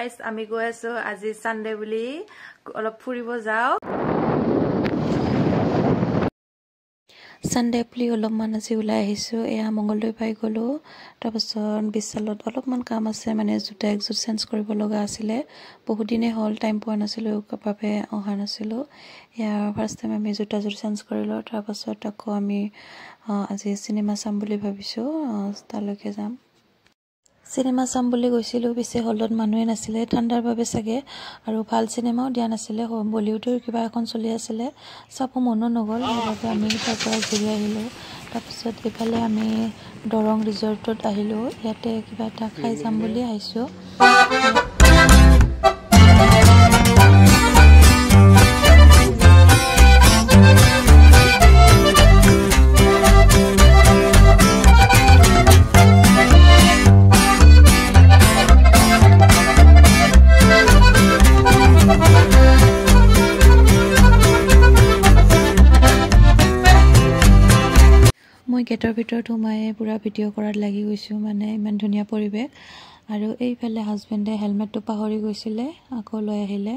Guys, আমি গৈ আছো আজি সানডে বুলি অলপ ফুৰিব যাওঁ। সানডে বুলি অলপমান আজি ওলাই আহিছোঁ। এয়া মংগলদৈ পাই গ'লোঁ। তাৰপাছত বিশালত অলপমান কাম আছে, মানে জোতা একযোৰ চেঞ্জ কৰিব লগা আছিলে। বহুত দিনেই হ'ল, টাইম পোৱা নাছিলোঁ বাবে অহা নাছিলোঁ। এয়া ফাৰ্ষ্ট টাইম আমি জোতাযোৰ চেঞ্জ কৰিলোঁ। তাৰপাছত আকৌ আমি আজি চিনেমা চাম বুলি ভাবিছোঁ, তালৈকে যাম। চিনেমা চাম বুলি গৈছিলোঁ, পিছে হলত মানুহে নাছিলে, ঠাণ্ডাৰ বাবে চাগে, আৰু ভাল চিনেমাও দিয়া নাছিলে। বলিউডৰ কিবা এখন চলি আছিলে, চাব মনো নগ'ল, সেইবাবে আমি তাৰ পৰা ঘূৰি আহিলোঁ। তাৰপিছত এইফালে আমি দৰং ৰিজৰ্টত আহিলোঁ, ইয়াতে কিবা এটা খাই যাম বুলি আহিছোঁ। মই গেটৰ ভিতৰত সোমাই পূৰা ভিডিঅ' কৰাত লাগি গৈছোঁ, মানে ইমান ধুনীয়া পৰিৱেশ। আৰু এইফালে হাজবেণ্ডে হেলমেটটো পাহৰি গৈছিলে, আকৌ লৈ আহিলে।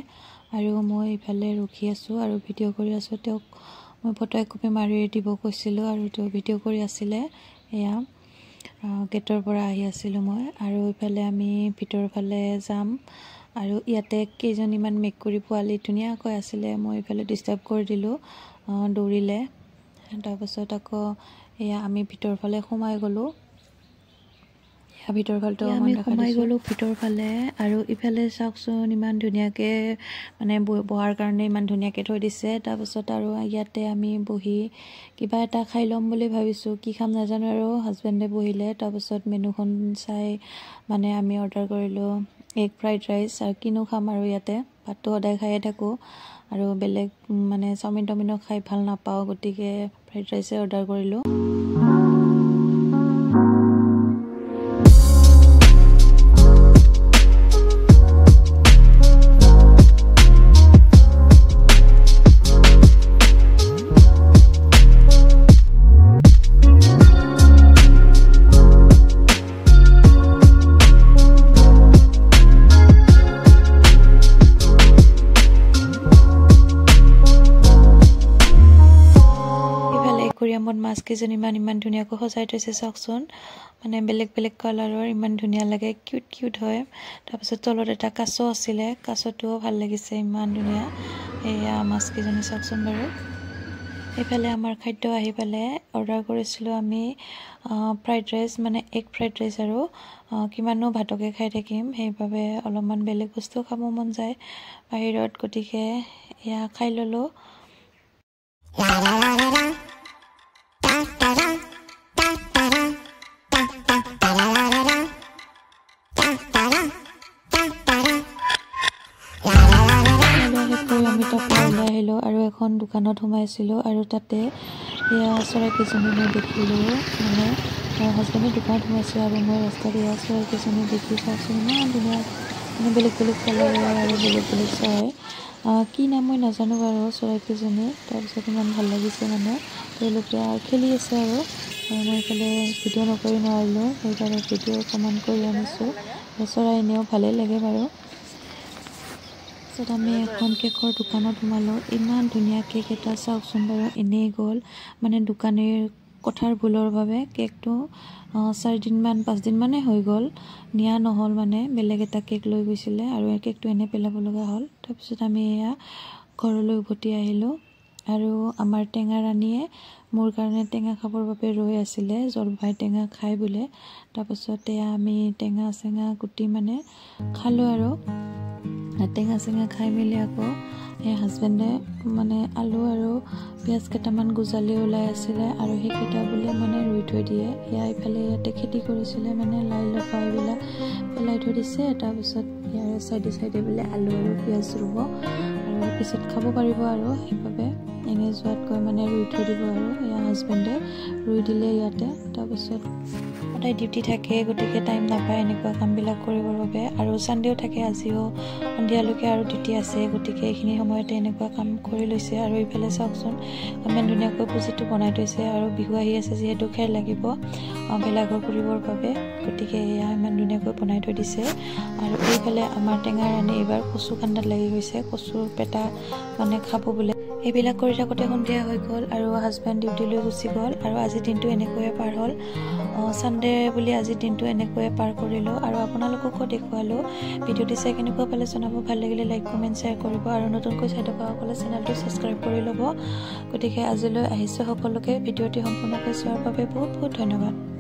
আৰু মই ইফালে ৰখি আছোঁ আৰু ভিডিঅ' কৰি আছোঁ। তেওঁক মই ফটো এককপি মাৰি দিব কৈছিলোঁ আৰু তেওঁ ভিডিঅ' কৰি আছিলে। এয়া গেটৰ পৰা আহি আছিলোঁ মই। আৰু ইফালে আমি ভিতৰৰ ফালে যাম। আৰু ইয়াতে কেইজনীমান মেকুৰী পোৱালি ধুনীয়াকৈ আছিলে, মই ইফালে ডিষ্টাৰ্ব কৰি দিলোঁ, দৌৰিলে। তাৰপাছত আকৌ এয়া আমি ভিতৰৰ ফালে সোমাই গ'লোঁ। ভিতৰ ফালটো আমি সোমাই গ'লোঁ ভিতৰ ফালে। আৰু ইফালে চাওকচোন, ইমান ধুনীয়াকৈ মানে বহাৰ কাৰণে ইমান ধুনীয়াকৈ থৈ দিছে। তাৰপাছত আৰু ইয়াতে আমি বহি কিবা এটা খাই ল'ম বুলি ভাবিছোঁ, কি খাম নাজানো। আৰু হাজবেণ্ডে বহিলে। তাৰপাছত মেনুখন চাই মানে আমি অৰ্ডাৰ কৰিলোঁ এগ ফ্ৰাইড ৰাইচ। আৰু কিনো খাম আৰু, ইয়াতে ভাতটো সদায় খায়ে থাকোঁ আৰু বেলেগ মানে চাওমিন তাওমিনো খাই ভাল নাপাওঁ, গতিকে ফ্ৰাইড ৰাইচে অৰ্ডাৰ কৰিলোঁ। একুৰিয়ামত মাছ কেইজনীমান ইমান ধুনীয়াকৈ সজাই থৈছে চাওকচোন, মানে বেলেগ বেলেগ কালাৰৰ, ইমান ধুনীয়া লাগে, কিউট কিউট হয়। তাৰপিছত তলত এটা কাছ আছিলে, কাছটোও ভাল লাগিছে, ইমান ধুনীয়া। এয়া মাছ কেইজনী চাওকচোন বাৰু। এইফালে আমাৰ খাদ্য আহি পালে। অৰ্ডাৰ কৰিছিলোঁ আমি ফ্ৰাইড ৰাইচ, মানে এগ ফ্ৰাইড ৰাইচ। আৰু কিমাননো ভাতকে খাই থাকিম, সেইবাবে অলপমান বেলেগ বস্তু খাব মন যায় বাহিৰত, গতিকে এয়া খাই ল'লোঁ। আমি তাৰপৰা ওলাই আহিলোঁ আৰু এখন দোকানত সোমাইছিলোঁ। আৰু তাতে এয়া চৰাইকেইজনী মই দেখিলোঁ, মানে হাজবেণ্ডে দোকানত সোমাইছে আৰু মই ৰাস্তাত এয়া চৰাইকেইজনী দেখি চাওকচোন, ইমান ধুনীয়া, মানে বেলেগ বেলেগ কালাৰৰ আৰু বেলেগ বেলেগ চৰাই, কি নাম মই নাজানো বাৰু চৰাইকেইজনী। তাৰপিছত ইমান ভাল লাগিছে, মানে তেওঁলোকে খেলি আছে। আৰু মই এইফালে ভিডিঅ' নকৰি নোৱাৰিলোঁ, সেইকাৰণে ভিডিঅ' অকণমান কৰি আনিছোঁ। চৰাই এনেও ভালেই লাগে বাৰু। তাৰপিছত আমি এখন কেকৰ দোকানত সোমালোঁ। ইমান ধুনীয়া কেক এটা চাওকচোন বাৰু, এনেই গ'ল, মানে দোকানীৰ কথাৰ ভুলৰ বাবে কেকটো 4 দিনমান 5 দিনমানেই হৈ গ'ল, নিয়া নহ'ল, মানে বেলেগ এটা কেক লৈ গৈছিলে আৰু এই কেকটো এনেই পেলাব লগা হ'ল। তাৰপিছত আমি এয়া ঘৰলৈ উভতি আহিলোঁ। আৰু আমাৰ টেঙা ৰাণীয়ে মোৰ কাৰণে টেঙা খাবৰ বাবে ৰৈ আছিলে, জলফাই টেঙা খাই বোলে। তাৰপাছত এয়া আমি টেঙা চেঙা কুটি মানে খালোঁ। আৰু টেঙা চেঙা খাই মেলি আকৌ এই হাজবেণ্ডে মানে আলু আৰু পিঁয়াজ কেইটামান গজালি ওলাই আছিলে আৰু সেইকেইটা বোলে মানে ৰুই থৈ দিয়ে। সেয়া ইফালে ইয়াতে খেতি কৰিছিলে, মানে লাই লফা এইবিলাক পেলাই থৈ দিছে। তাৰপিছত ইয়াৰে চাইডে চাইডে বোলে আলু আৰু পিঁয়াজ ৰুব আৰু পিছত খাব পাৰিব, আৰু সেইবাবে এনেই যোৱাতকৈ মানে ৰুই থৈ দিব। আৰু এয়া হাজবেণ্ডে ৰুই দিলে ইয়াতে। তাৰপাছত সদায় ডিউটি থাকে, গতিকে টাইম নাপায় এনেকুৱা কামবিলাক কৰিবৰ বাবে। আৰু ছানডেও থাকে, আজিও সন্ধিয়ালৈকে আৰু ডিউটি আছে, গতিকে এইখিনি সময়তে এনেকুৱা কাম কৰি লৈছে। আৰু এইফালে চাওকচোন ইমান ধুনীয়াকৈ পুজিটো বনাই থৈছে। আৰু বিহু আহি আছে যিহেতু খেৰ লাগিব ভেলাঘৰ পুৰিবৰ বাবে, গতিকে এয়া ইমান ধুনীয়াকৈ বনাই থৈ দিছে। আৰু এইফালে আমাৰ টেঙা ৰাণী এইবাৰ কচু কান্দাত লাগি গৈছে, কচুৰ পেটা মানে খাব বোলে। এইবিলাক কৰি থাকোঁতে সন্ধিয়া হৈ গ'ল আৰু হাজবেণ্ড ডিউটিলৈ গুচি গ'ল। আৰু আজিৰ দিনটো এনেকৈয়ে পাৰ হ'ল। ছানডে বুলি আজিৰ দিনটো এনেকৈয়ে পাৰ কৰিলোঁ আৰু আপোনালোককো দেখুৱালোঁ। ভিডিঅ'টি চাই কেনেকুৱা পালে জনাব, ভাল লাগিলে লাইক কমেণ্ট শ্বেয়াৰ কৰিব আৰু নতুনকৈ চাই থকাসকলে চেনেলটো ছাবস্ক্ৰাইব কৰি ল'ব। গতিকে আজিলৈ আহিছোঁ, সকলোকে ভিডিঅ'টি সম্পূৰ্ণকৈ চোৱাৰ বাবে বহুত বহুত ধন্যবাদ।